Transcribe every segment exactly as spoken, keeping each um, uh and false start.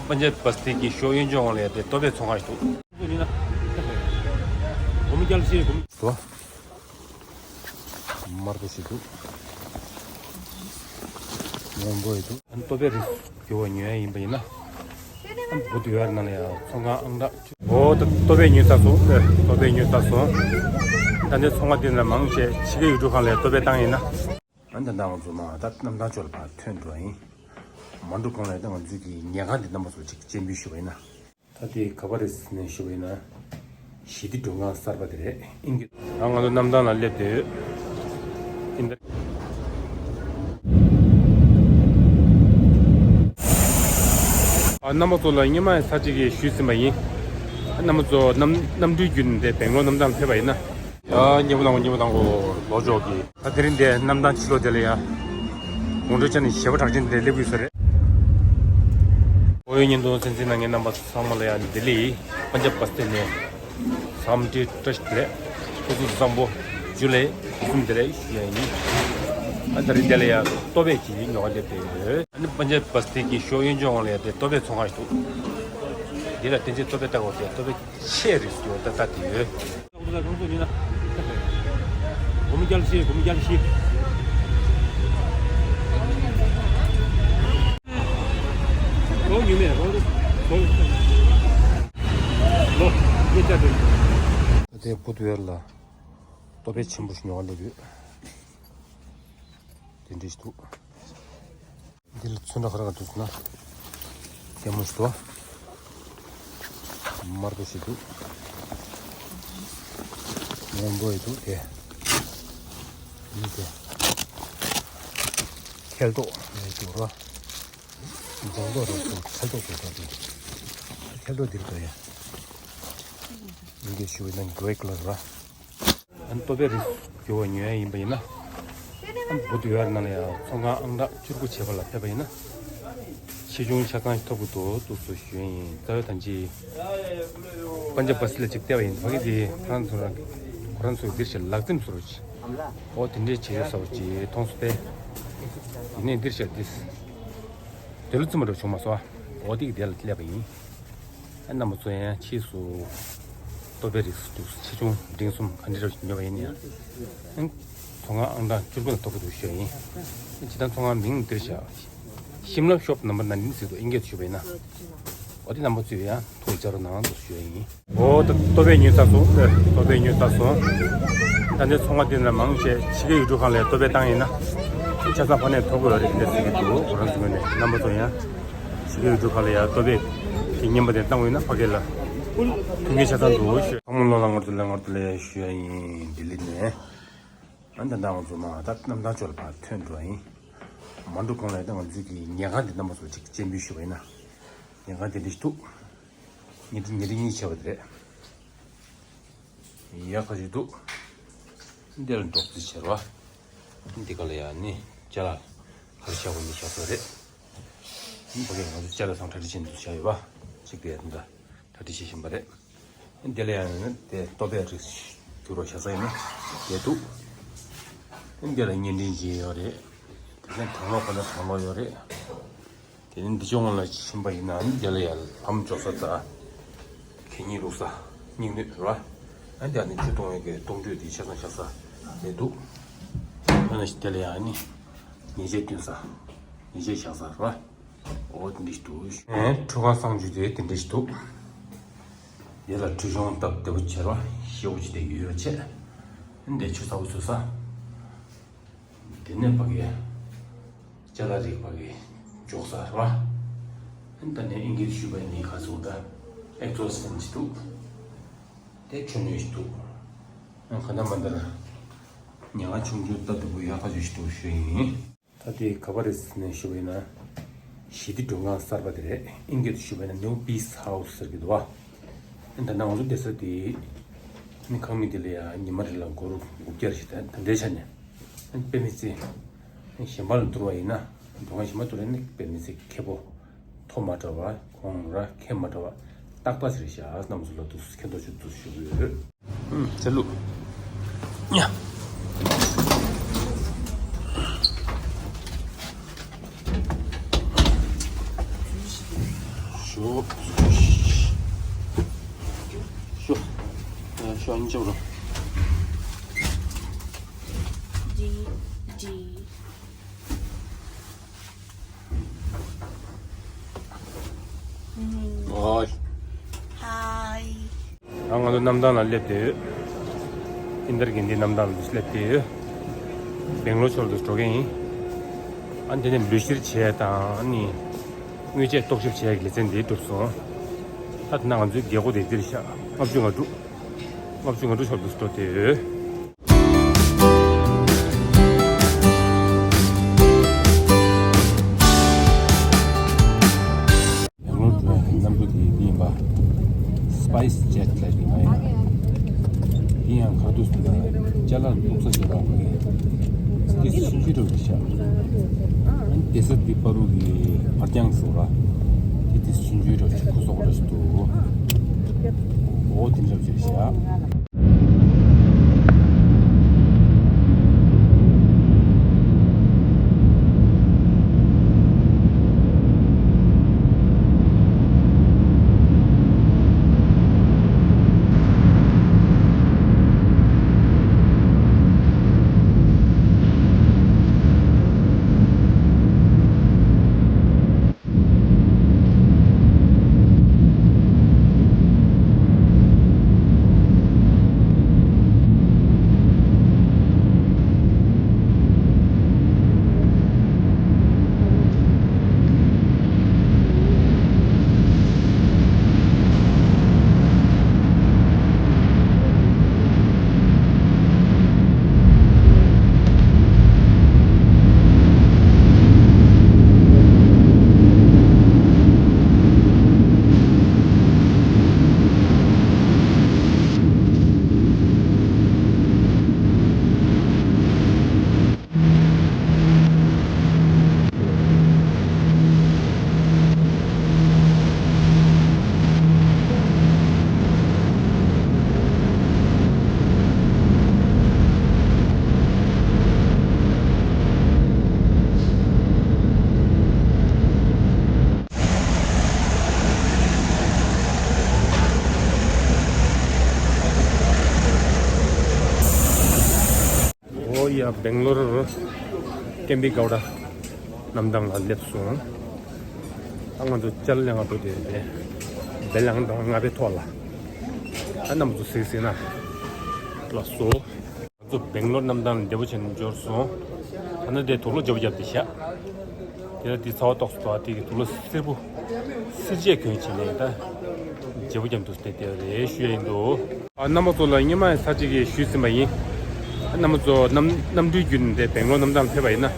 པན་ཇབ་བ་སྟི་གི་ཞོ་གཡོན་ཕྱོགས་ལ་ཡ་དེ་ཏོ་པའི་ཚོང་ཁང་ཞིག་འདུག་དམར་པོ་ཞིག་འདུག་སྔོན་པོ་ཡི་འདུག་ཏོ་པའི་རིགས་ཀྱི་བ་ཉོ་ཡ་ཡིན་པ་ཡིན་ན། བུ་དུ་ཡར་ནང་ལ་ཡ་ཚོང་ཁང་ཨང་གྲངས་བཅུ། འོ་ད་ཏོ་པའི་ཉོས་ཚར་སོང་། ཏོ་པའི་ཉོས་ཚར་སོང་། ད་ནི་ཚོང་ཁང་དེ་ན་མང་ཆེ་ཕྱི་རྒྱལ་ཡུལ་གྲུ་ཁག་ལ་ཡ་ཏོ་པའི་བཏང་ཡིན་ན། ཨ་ད་ད་ང་ཚོ་མ་ད་གནམ་ཐང་ཕྱོགས་ལ་ཕར་ཐོན་འགྲོ་ཡིན། མ་འགྲོ་གོང་ལ་ད་ང་ཚོའི་གི་ཉལ་ཁང་འདི་རྣམ་པ་ཚོ་ཅིག་སྤྱན་འབུལ་ཞུ་བ་ཡིན་ན། ད་དེ་ག་པར་རེད་ཟེར་ནས་ཞུ་བ་ཡིན་ན། ཞི་བདེ་མགྲོན་ཁང་གསར་པ་དེ་རེད། ཨིན་གི། ང་ང་ཚོ་གནམ་ཐང་ལ་སླེབས་དུས། ཨིན་ད། ཨ་རྣམ་པ་ཚོ་ལ་སྔོན་མ་ས་གཅིག་གིས་ཞུས་ཟིན་པ་ཡིན། རྣམ་པ་ཚོ་གནམ་གནམ་གྲུའི་བརྒྱུད་ནས་དེ་སྦེང་ལོར་གནམ་ཐང་ལ་ཕེབས་པ་ཡིན་ན། ཡ་སྙན་པོ་དང་པོ་སྙན་པོ་དང་པོ་ལོ་ཅོག་གི་ད་དེ་རིང་འདི་གནམ་ཐང་ཕྱི་ལོགས་དེ་ལ་ཡ། དགོང་དྲོའི་ཆ་ནས་ཞལ་པར་གྲགས་ཅན་དེ་སླེབས་ཀྱི་ཡོད་ས་རེད། ཨོ་ཡོད་བརྙན་ཐུང་གསན་གཟིགས་གནང་མཁན་རྣམ་པ་ཚང་མ་ལ་ཡ་ལྡི་ལི་པན་ཇབ་བ་སྟི་ནས་འཚམས་འདྲི་བཀྲ་ཤིས་བདེ་ལེགས། སྐུ་གཟུགས་བཟང་པོ། ཇུ་ལེ། སྐུ་གཟུགས་བདེ་ལེགས་ཞུ་ཡ་ཡིན། ཨ་ད་རིང་འདི་ལ་ཡ་ཏོ་པའི་གི་ཉོ་ག་སླེབས་བསྡད་ཡོད། ཨ་ནི་པན་ཇབ་བ་སྟི་གི་ཞོ་གཡོན་ཕྱོགས་ལ་ཡ་དེ་ཏོ་པའི་ཚོང་ཁང་ཞིག་འདུག་འདི་ལ་བསྟན་འཛིན་ཏོ་པའི་ལྟ་བ་དེ་ཏོ་པའི་ཆེ་རིགས་ཀྱི་འོ་ད་ལྟ་དེ་ཡོད། སྒོར་མོ་བརྒྱ་བཞི། སྒོར་མོ་བརྒྱ་བཞི། ལོ་ཉོས་མེད་ལོ། ལོ་ཉིས་བརྒྱ་དེ། དེ་བུ་དུ་ཡར་ལ་ཏོ་པའི་ཆེན་པོ་ཞིག་ཉོ་བ་སླེབས་ཡོད། དེ་འདྲ་ཞིག་འདུག་འདི་ལ་ཚོན་ཁྲ་ག་རེ་ག་འདུག་ཟེར་ན། ལྟད་མོ་ཞིག་འདུག་དམར་པོ་ཞིག་འདུག་སྔོན་པོ་ཡི་འདུག་དེ། འདི་དེ། ཐལ་ཏོག་ཡོད་འདུག་ར། ལྗང་མདོག་རེད་འདུག་ཐལ་ཏོག་འདུག་ད་དེ། ཐལ་ཏོག་འདིར་འདུག་ཡ། འདི་ཞུ་བའི་ནང་གི་ཝེ་ཀ་ལར་ར། ཨ་ནི་ཏོ་པའི་རིགས་ཀྱི་བ་ཉོ་ཡ་ཡིན་པ་ཡིན་ན། ཨ་ནི་བུ་དུ་ཡར་ནང་ལ་ཡང་ཚོང་ཁང་ཨང་གྲངས་བཅུ་དགུ་བྱས་པ་ལ་ཕེབས་པ་ཡིན་ན། ཆེ་ཆུང་ཆ་ཚང་ཞིག་ཐོབ་ཀྱི་འདུག་འདུག་སེ་ཞུ་ཡ་ཡིན། རྩ་བའི་ཐང་ཅིག་པན་ཇབ་བ་སི་ལ་ཅིག་བལྟས་པ་ཡིན། ཕ་གི་དེ་ཁོ་རང་ཚོ་རང་གི་ཁོ་རང་ཚོའི་འདིར་ཞིག་ལག་རྩེམ་བཟོ་རོགས་ཅིག་འོ་དེ་འདྲའི་བྱེད་ཡོད་ས་བ་ཅིག་མཐོང་སོང་སྟེ། ཡིན་ནའི་འདིར་ཞིག་འདི། དེ་ལོ་རྩེ་མོ་འདྲ་བྱུང་མ་སོང་ཨ། འོ་དེ་གི་དེ་ལ་སླེབས་པ་ཡིན། ཨ་རྣམ་པ་ཚོ་ཡང་ཕྱིས་སུ་ཏོ་པའི་རིགས་སུ་འདུག་ཆེ་ཆུང་འབྲིང་གསུམ་ག་འདྲ་འདྲ་ཉོ་བ་ཡིན་ཡང་། ཨ་ཚོང་ཁང་ཨང་གྲངས་བཅུ་དགུ་ལ་ཐོབ་ཀྱི་འདུག་ཞུ་ཡ་ཡིན། ཨ་སྤྱིར་བཏང་ཚོང་ཁང་མིང་འདིར་བཞག་ཤིམ་ལ་ཤོབ་ནམ་བར་ནན་ཏིན་ཟེར་འདུག་ཨིན་སྐད་དུ་ཞུས་པ་ཡིན་ན། འོ་དེ་རྣམ་པ་ཚོས་ཡང་ཐུགས་ལ་འཇགས་རོགས་གནང་འདུག་ཞུ་ཡ་ཡིན། འོ་ད་ཏོ་པའི་ཉོས་ཚར་སོང་། ཨེ་ཏོ་པའི་ཉོས་ཚར་སོང་། ད་ནི་ཚོང་ཁང་དེ་ན་མང་ཆེ་ཕྱི་རྒྱལ་ཡུལ་གྲུ་ཁག་ལ་ཏོ་པའི་བཏང་ཡིན་ན། ཆ་ཚང་ཕ་ནས་ཐོབ་ཀྱི་ཡོད་རེད་འདི་ཟེར་གྱི་འདུག་ཁོ་རང་ཚོའི་ངོས་ནས་རྣམ་པ་ཚོ་ཡང་། ཕྱི་རྒྱལ་ཡུལ་གྲུ་ཁག་ལ་ཡ་ཏོ་པའི་གི་རྔན་པ་དེ་བཏང་བ་ཡིན་ན་ཕ་གི་ལ་ཐུག་མཁན་ཆ་ཚང་འདུག་ཞུ། ཚང་མ་ལོ་ལ་ངོ་རྒོལ་ལ་ངོ་རྒོལ་ཞུ་ཡ་ཡིན་ལྡི་ལི་ནས། ཨ་ད་ད་ང་ཚོ་མ་ད་གནམ་ཐང་ཕྱོགས་ལ་ཕར་ཐོན་འགྲོ་བ་ཡིན། མ་འགྲོ་གོང་ལ་ད་ང་ཚོའི་གི་ཉལ་ཁང་དེ་རྣམ་པ་ཚོ་ཅིག་སྤྱན་འབུལ་ཞུ་བ་ཡིན་ན། ཉལ་ཁང་དེ་འདྲ་ཞིག་འདུག་ཉལ་ཁྲི་ཉལ་ཁྲི་གཉིས་བྱས་པ་དེ་རེད། ཡག་པོ་ཞིག་འདུག་འདི་ལ་འབྲོག་རྩིས་བྱས་ར། འདི་ག་ལ་ཡ་ནི་ཅ་ལག་ག་རེ་བཞག་དགོས་མིན་བཞག་ས་རེད། འདི་ཕ་གིར་ང་ཚོ་ཅ་ལག་ཚང་གྲ་སྒྲིག་བྱས་འདུག་བཞག་ཡོད་པ། གཅིག་དེ་འདྲ་གྲ་སྒྲིག་བྱེད་བཞིན་པ་རེད། འདི་ལ་ཡང་ནི་དེ་ལྟོ་ཕད་རིགས་བསྒྱུར་བ་བྱ་ས་ཡིན་ན་དེ་འདུག་འདི་ལ་བརྙན་འཕྲིན་ཅིག་ཡོད་རེད། དེ་ནས་དང་ལོག་པ་ན་དང་ལོག་ཡོད་རེད། དེ་ནས་འདི་ཕྱོགས་ལ་ཕྱིན་པ་ཡིན་ན་འདི་ལ་ཡང་ལམ་འཇོག་ས་དང་། གད་སྙིགས་བླུགས་ས། སྙིགས་སྣོད་རེད་བ། འདི་ནི་ཆུ་གཏོང་ཡས་ཀྱི་གཏོང་སྤྲོད་དེ་ཆ་ཚང་བཞག་ས་དེ་འདུག་ཨ་ནི་དེ་ལ་ཡང་ནི་ཉལ་ཆས་བཏོན་ས། ཉལ་ཆས་བཞག་ས་རེད་བ། འོ་འདི་འདུག་ཨེ་ཁྲུས་ཁང་གསང་སྤྱོད་དེ་དེ་འདྲ་ཞིག་འདུག་འདི་ལ་ཁྲུས་གཞོང་སྟབས་བདེ་པོ་བྱས་ར་ཞེ་པོ་ཅིག་དེ་ཡོད་ཡོད་བྱས། འདི་ཆུ་ཚ་པོ་བཟོ་ས། དེ་ནས་ཕ་གི་ཅ་ལག་རིགས་ཕ་གི་འཇོག་ས་རེད་བ། ད་ནས་ཨིན་སྐད་ཞུས་པ་ནི་ཁ་སོ་ད་ཨེག་ཛོ་སི་ཕེན་ཅིག་འདུག་དེ་ཆུ་སྣོད་ཞིག་འདུག་ག་འདྲ་མ་འདྲ་ཉལ་ཁང་ཆུང་ཆུང་སྟབས་བདེ་པོ་ཡག་ཐག་ཆོད་ཞིག་འདུག་ཞུ་ཡིན། ད་དེ་ག་པར་རེད་ཟེར་ནས་ཞུ་བ་ཡིན་ན། ཞི་བདེ་མགྲོན་ཁང་གསར་པ་དེ་རེད། ཨིན་སྐད་དུ་ཞུ་བ་ཡིན་ན་ནིའུ་པིས་ཧའུ་སི་ཟེར་གྱི་འདུག་བ། ད་ལྟ་ང་ཚོ་བསྡད་ས་དེ་ནི་ཁང་མིག་དེ་ལ་ཡང་ཉི་མ་རེ་ལ་སྒོར་དགུ་བརྒྱ་ཞིག་ད་ད་ལྟའི་ཆ་ནས་དཔེ་མི་སྲིད་གཞན་པ་ལ་བསྡུར་བ་ཡིན་ན་མགྲོན་ཁང་གཞན་པ་བསྡུར་བ་ཡིན་ན་དཔེ་མི་སྲིད་ཁེ་པོ། མཐོ་མ་འདྲ་བ་གོང་ར་ཁེ་མ་འདྲ་བ་ཏག་ཏག་ཞིག་རེད་ཤག་རྣམ་པ་ཚོ་ལ་འདུག་སེ་ཁེ་འདོགས་ཆུ་འདུག་སེ་ཞུ་གི་ཡོད། ཨུམ་ཚེ་ལུ། ཉ། ཞོ། ཞོ། ཨ། ཞོ་གཉིས་ཆོག་རོ། ཇི། ཇི། ཨོའི། ཧའི། ད་ང་ཚོ་གནམ་ཐང་ལ་སླེབས་བསྡད་ཡོད། ཨིན་དར་གྷན་དྷི་གནམ་ཐང་ལ་སླེབས་བསྡད་ཡོད། སྦེང་ལོར་ཕྱོགས་སུ་འགྲོ་མཁན་ཡིན། ཨ་ནི་དེ་ནས་ལུས་བཤེར་བྱས་དང་ཨ་ནི། དངོས་ཆས་རྟོག་ཞིབ་བྱེད་ཡག་ལེ་ཚན་འདི་གྲུབ་སོང་། ད་དེ་ན་ང་ཚོའི་རྒྱལ་སྒོ་དེ་འདིར་བཞག་ལྔ་བཅུ་ང་དྲུག་ལྔ་བཅུ་ང་དྲུག་ཕྱོགས་སུ་འགྲོ་དེ་ཡོད། ལོ་འགྲོ་ཡག་གི་གནམ་གྲུ་དེ་འདི་ཡིན་པ། སི་པའི་སི་ཇེ་ཊི་ལབ་ཀྱི་མ་ཡིན། འདི་ཡང་ག་དུས་སུ་ལ་ཅ་ལག་འདུག་ས་ཞེ་དྲག་མ་རེད། ཏི་སི་ཆུང་ཆུང་འདྲ་བོ་ཞིག་བཞག་ཨ་ནི་དེ་ས་འདི་པ་རུ་གི་བར་རྐྱང་ཟེར་བ། དེ་ཏི་སི་ཆུང་ཆུང་འདྲ་བོ་ཞིག་ཁུ་སོག་འདྲ་ཞིག་འདུག་ཨོ་དེ་འདྲ་བོ་ཞིག་བཞག་ཨོ་ཡ། སྦེང་ལོར་ཀེམ་པི་གྷ་ཝུ་ཌ་གནམ་ཐང་ལ་སླེབས་སོང་། ད་ང་ཚོ་ཅལ་ལེ་ང་འགྲོ་དེ་རེད། སྦེ་ལང་དང་ང་བའི་ཐོག་ལ། ད་རྣམ་པ་ཚོ་གཟིགས་གཟིགས་ན། ལགས་སོ། ང་ཚོ་སྦེང་ལོར་གནམ་ཐང་ལ་བདེ་པོ་བྱས་ནས་འབྱོར་སོང་། ད་ནི་དེ་དུག་ལོག་བརྗེ་པོ་བརྒྱབ་སྟེ་བཞག་དེ་ལ་དེ་ཚ་བ་ཏོག་ཙམ་འདུག་དེ་གི་དུག་ལོག་སེར་པོ། སེར་བྱེས་གྱོན་བྱས་ནས་ད་བརྗེ་པོ་བརྒྱབ་འདུག་སྟེ་དེ་རེད་ཞུ་ཡ་ཡིན་འདུག་ཨ། རྣམ་པ་ཚོ་ལ་སྔོན་མ་ཡི་ས་གཅིག་གིས་ཞུས་ཟིན་པ་ཡིན། ཨ། རྣམ་པ་ཚོ་གནམ་གནམ་གྲུའི་བརྒྱུད་ནས་དེ་སྦེང་ལོར་གནམ་ཐང་ལ་ཕེབས་པ་ཡིན་ན།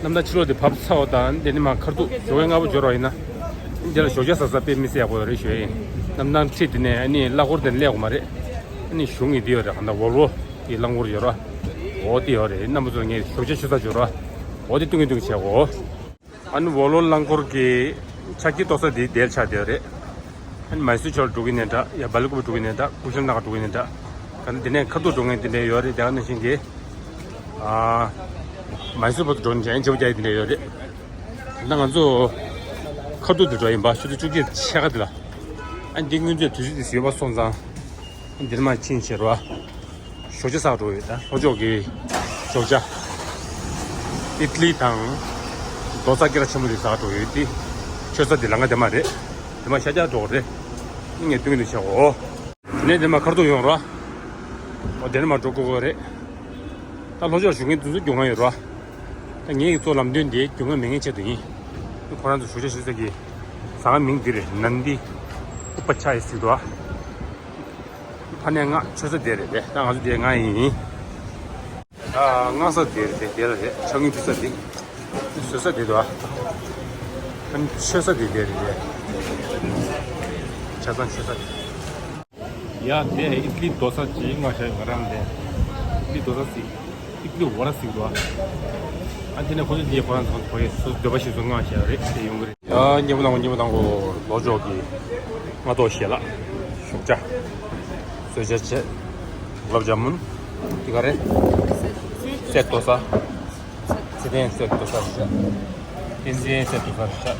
གནམ་ཐང་ཕྱི་ལོགས་དེ་བབས་ཚར་བ་དང་དེ་ནས་མར་ཁ་ཐུག་ཞོགས་ཀས་སྔ་པོ་འབྱོར་བ་ཡིན་ན། དེ་ལ་ཞོགས་ཇ་ཟ་ས་དཔེ་མི་སྲིད་ཡག་པོ་ཡོད་རེད་ཞུ་ཡ་ཡིན། གནམ་ཐང་ཁྲིད་དེ་ནས་ཨ་ནི་གླ་འཁོར་དེ་ནས་སླེབས་དགོས་མ་རེད། ཨ་ནི་གཞུང་གི་འདི་ཡོད་རེད། ག་ད་ཝོལ་ཝོ་གི་རླངས་འཁོར་ཡོད་ར། འོ་དེ་ཡོད་རེད། རྣམ་པ་ཚོ་ངས་ཞོགས་ཇ་མཆོད་ས་འབྱོར་ར། འོ་དེ་སྟོན་གི་སྟོན་གི་བྱས་གོ་ཨ་ནི་ཝོལ་ཝོ་རླངས་འཁོར་གྱི་ཆ་རྐྱེན་གཏོར་ས་འདི་དེར་ཆགས་བསྡད་ཡོད་རེད། ཨ་ནི་མའི་སུར་ཕྱོགས་ལ་འགྲོ་གི་ནའི་འདྲ། ཡ་བལ་ཀུ་པེ་འགྲོ་གི་ནའི་འདྲ། ཀུ་ཤལ་ནག་འགྲོ་གི་ནའི་འདྲ། ག་ནི་དེ་ནས་ཁ་ཐུག་འགྲོ་མཁན་དེ་འདྲ་ཡོད་རེད། དེ་ག་ནང་བཞིན་གྱི། ཨ། མའི་སུར་བར་དུ་འགྲོ་མཁན་ཅན་ཅོ་རྒྱག་དེ་འདྲ་ཡོད་རེད། ད་ང་ཚོ་ཁ་ཐུག་དེ་འགྲོ་ཡིན་པ། ཆུ་ཚོད་བཅུ་གཅིག་ཕྱེད་ཀ་དེ་ལ། ཨ་ནི་དེ་སྔོན་ཚོད་དུས་ཚོད་དེ་ཡོད་པ་སོང་ཙང་། འདིར་མར་ཕྱིན་བྱས་རོ། ཞོགས་ཇ་ཟ་འགྲོ་ཡོད། ད་ལྷོ་ཕྱོགས་ཀྱི་ཞོགས་ཇ། ཨི་ཏ་ལི་དང་རྡོ་ས་སྐེ་རགས་ཆེན་པོ་འདི་ཟ་འགྲོ་ཡོད་དེ། མཆོད་ས་འདི་ལམ་ཁ་དེ་མ་རེད། དེ་མ་ཤར་རྒྱག་འགྲོ་དགོས་རེད། ངས་སྟོན་གི་འདུག་བྱས་འོ། དེ་ནས་དེ་མ་ཁ་ཐུག་ཡོང་རོ། འོ་དེ་ནས་མར་འགྲོ་དགོས་ཀྱི་རེད། ད་ལྷོ་ཕྱོགས་བཞུགས་མཁན་དེ་ཚོ་སྐྱོ་ང་ཡོད་རོ། ད་ངེད་ཀྱི་གཙོ་ལམ་སྟོན་དེ་སྐྱོ་ང་མེད་མཁན་ཆེད་དུ་ཡིན། ཁོ་རང་ཚོ་ཞོགས་ཇ་མཆོད་ས་གི་ཟ་ཁང་མིང་འདི་རེད། ནན་དི་ཨུ་པ་ཆ་ཡི་ཟེར་འདུག་ཨ། ཕ་ནས་ང་མཆོད་ས་དེ་རེད་དེ། ད་ང་ཚོ་དེ་ང་ཡིན། ད་སྔ་ས་དེ་རེད་དེ། དེ་ལ་རེད། ཕྱག་དངུལ་ཕུལ་ས་དེ། བཟོ་ས་དེ་འདུག་ཨ། ཨ་ནི་མཆོད་ས་དེ་དེ་རེད་དེ། ཆ་ཚང་མཆོད་ས་དེ། ཡ་དེ་ཨི་ཏ་ལི་རྡོ་ས་ཅིག་མངགས་བཞག་ང་རང་དེ། ཨི་ཏ་ལི་རྡོ་ས་ཟིག་ཨི་ཏ་ལི་ཝ་ར་ཟིག་འདུག་ཨ། ཨ་དེ་ནས་ཁོ་ཚོ་དེ་ཁོ་རང་ཚོ་ཁོ་ཡི་སོ་སོ་འདོད་པ་བཞིན་སོ་མངགས་བཞག་རེད། དེ་ཡོང་གི་རེད། ཡ་སྙན་པོ་གནང་གོ་སྙན་པོ་གནང་གོ་ལྷོ་ཕྱོགས་ཀྱི་སྔ་ཐོག་ཞལ་ལག་ཞོགས་ཇ། བཟོ་ཇ་བྱས། གུ་ལབ་ཇ་མུན། དེ་ག་རེད། སེ་རྡོ་ས། ཚེ་བརྟན་སེ་རྡོ་ས་རེད་ཤག་བསྟན་འཛིན་སེ་རྡོ་ས་རེད་ཤག་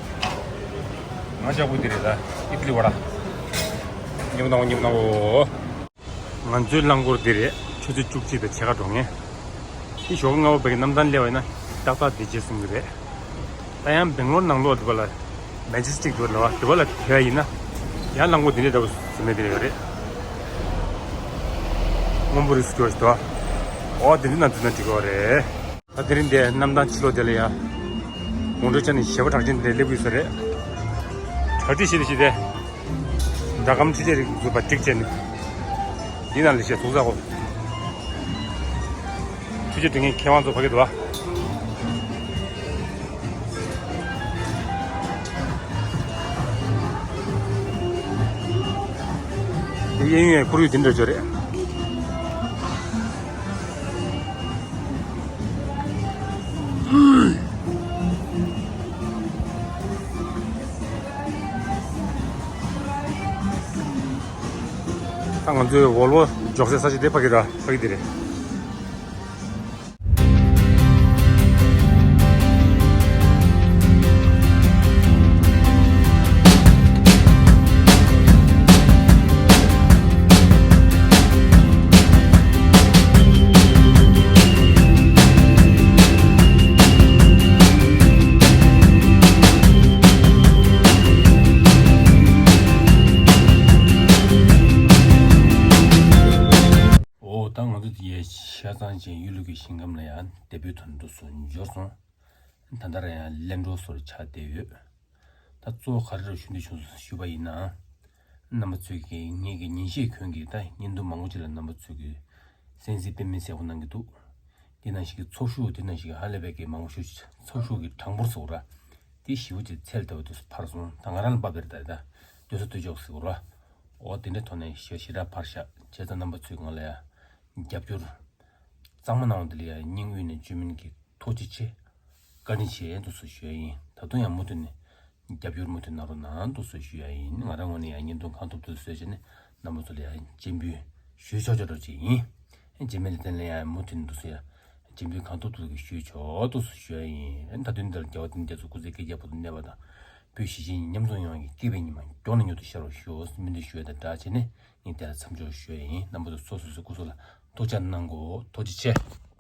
ང་ཅག་པོ་འདི་རེད་ད། ཨི་ཏི་ལི་བ་ད། ཉིམ་ནའོ་ཉིམ་ནའོ། ང་ཚོའི་རླངས་འཁོར་འདི་རེད། ཆུ་ཚོད་བཅུ་གཅིག་དང་ཕྱེད་ཀ་འགྲོ་ངེས། འདི་ཞོགས་པ་སྔ་པོ་བས་གནམ་ཐང་སླེབས་པ་ཡིན་ན་ཏག་ཏག་འདི་རྗེས་སོང་གི་རེད། ད་ཡང་སྦེང་ལོར་ནང་ལོགས་འདི་པ་ལ་མེ་ཇེ་སི་ཊིག་འདུག་ལ་བ། འདི་པ་ལ་ཐོན་ཡ་ཡིན་ན་ཡང་རླངས་འཁོར་འདི་འདྲས་འདྲ་པོ་ཟེར་མེད་འདི་རེད་ཡོད་རེད། སྔོན་པོ་རིགས་སུ་སྐྱོར་ཞིག་འདུག་འོ་དེ་འདི་ན་འཛུལ་ན་འགྲིག་གི་རེད། ད་དེ་རིང་འདི་གནམ་ཐང་ཕྱི་ལོགས་དེ་ལ་ཡ། དགོང་དྲོའི་ཆ་ནས་ཞལ་པར་གྲགས་ཅན་དེ་སླེབས་ཡོད་ས་རེད། གྲ་སྒྲིག་བྱེད་དུ་བྱེད་དེ། སྒྲ་སྒམ་འཕྲུལ་ཆས་རིགས་འཛུགས་པ་སྒྲིག་བྱས་ནས། འདི་ནང་ལ་བྱས་ཚུགས་ས་གོ། འཕྲུལ་ཆས་སྒྲིག་མཁན་མཁས་དབང་ཚོ་ཕ་གི་འདུག་བ། འདི་གཡས་གཡོན་ཁོར་ཡུག་དེ་འདྲ་ཅིག་རེད། ད་ང་ཚོའི་ཝོལ་ཝོ་འཇོག་སའི་ས་ཆ་དེ་ཕ་གི་ར་ཕ་གི་དེ་རེད། འོ་ད་ང་ཚོ་འདི་ཡའི་ཆ་ཚང་ཅན་གཡུ་ལུག་གི་ཞིང་ཁམས་ལ་ཡང་དེ་བོད་དོན་དུ་སུ་འབྱོར་སོང་། ད་ལྟ་ར་ཡང་ལན་འགྲོ་སོར་ཆགས་བསྡད་ཡོད། ད་གཙོ་བོ་ག་རེ་རེད་ཞུ་འདོད་བྱུང་སོང་ཞུས་པ་ཡིན་ན། རྣམ་པ་ཚོས་ཀྱིས་ངེད་ཀྱི་ཉིན་ཤས་གོང་གི་ད་བརྙན་ཐུང་མང་པོ་ཅིག་ལ་རྣམ་པ་ཚོས་ཀྱིས་གསན་གཟིགས་དཔེ་མི་སྲིད་པོ་གནང་གི་འདུག་དེ་ནང་བཞིན་གྱི་ཚོགས་ཞུགས་དེ་ནང་བཞིན་གྱི་ཧ་ལས་པའི་གི་མང་པོ་ཞུ་ཚོགས་ཞུགས་ཀྱི་གྲངས་འབོར་སོགས་ར། དེ་ཞེ་པོ་ཅིག་ཚད་ལྟ་བུ་དུ་འཕར་སོང་། ད་ང་རང་ལ་དཔག་པའི་ད་ད་སྡོད་ས་སྡོད་ཆོག་ཟེར་གོ་ར། འོ་དེ་འདྲའི་ཐོག་ནས་ཞེ་ཞེ་དྲག་འཕར་ཤག་བྱས་ཙང་རྣམ་པ་ཚོས་ང་ལ་ཡ་རྒྱབ་སྐྱོར་གཙང་མ་གནང་བ་དེ་ལ་ཡ་སྙིང་དབུས་ནས་བཅོས་མིན་གྱི་ཐུགས་རྗེ་ཆེ། བཀའ་དྲིན་ཆེ་འདུག་སེ་ཞུ་ཡ་ཡིན། ད་དུང་ཡང་མུ་མཐུད་ནས་རྒྱབ་སྐྱོར་མུ་མཐུད་གནང་རོགས་གནང་འདུག་སེ་ཞུ་ཡ་ཡིན། ང་རང་ངོས་ནས་ཡང་བརྙན་ཐུང་གང་ཐུབ་ཐུབ་བཟོས་བྱས་ནས་རྣམ་པ་ཚོ་ལ་ཡང་སྤྱན་འབུལ་ཞུས་ཆོག་ཆོག་འདྲ་ཅིག་ཡིན། རྗེས་མའི་ལས་དོན་ལ་ཡང་མུ་མཐུད་ནས་འདུག་སེ་ཡ་སྤྱན་འབུལ་གང་ཐུབ་ཐུབ་ཀྱིས་ཞུས་ཆོག་འདུག་སེ་ཞུ་ཡ་ཡིན། ད་དུང་འདིར་རྒྱལ་བ་དང་རྒྱ་མཚོ་སྐུ་ཚེ་བསྐལ་བརྒྱའི་བར་དུ་གནས་པ་དང་། བོད་གཞིས་བྱེས་མཉམ་འཛོམས་ཡོང་བའི་སྐྱིད་པའི་ཉི་མ་མགྱོགས་ནས་མྱུར་དུ་ཤར་བར་ཤོག་སྨོན་འདུན་ཞུ་ཡ་དང་སྦྲགས་བྱས་ནས་ངས་དེ་ལ་མཚམས་འཇོག་ཞུ་ཡ་ཡིན། རྣམ་པ་ཚོ་སོ་སོ་སོའི་སྐུ་གཟུགས་ལ་ཐུགས་ཅག་གནང་གོ། ཐུགས་རྗེ་ཆེ།